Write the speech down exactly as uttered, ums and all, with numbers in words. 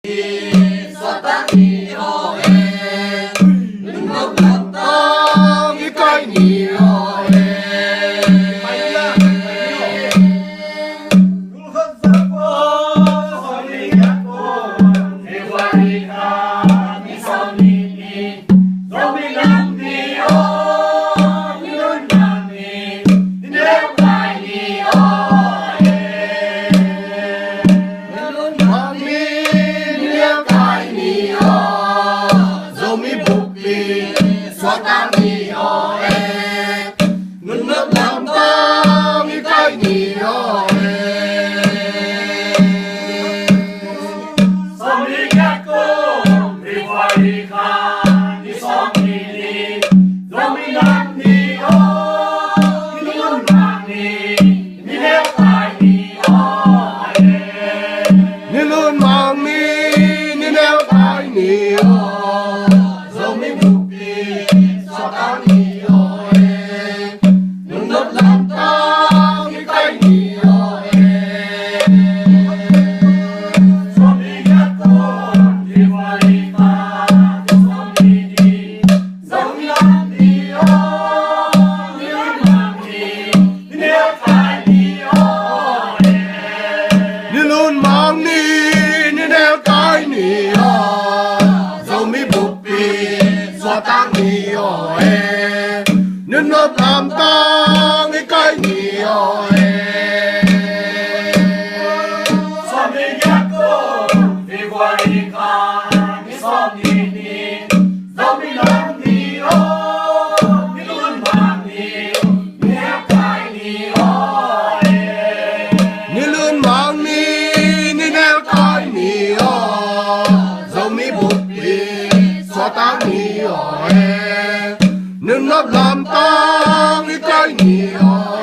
Suahtak ni aw e, nunnuam lamtang i kaih ni aw e. Nunnuam ni, nunnuam ni aw, Zomi buppi suahtak ni aw e. Nunnuam lamtang i kaih ni aw e. Sawmli giat kum, February kha ni sawmli ni, Zomi Nam ni aw, Nilun Mang ni, Nineu Kai ni aw e. Nilun Mang ni, Nineu Kai ni aw, Zomi buppi suahtak ni aw e. Nunnuam lamtang i kaih ni aw e. Sawmli giat kum, February kha ni sawmli ni, Zomi Nam ni aw, Nilun Mang ni, Nineu Kai ni aw e. Nilun Mang ni, Nineu Kai ni aw, Zomi buppi suahtak ni aw e. Nunnuam lamtang i kaih ni aw e. Sawmli giat kum, February kha ni sawmli ni, Zomi Nam ni aw, Nilun Mang ni, Nineu Kai ni aw e. Nilun Mang ni, Nineu Kai ni aw, Zomi buppi suahtak ni aw e. Nunnuam lamtang i kaih ni aw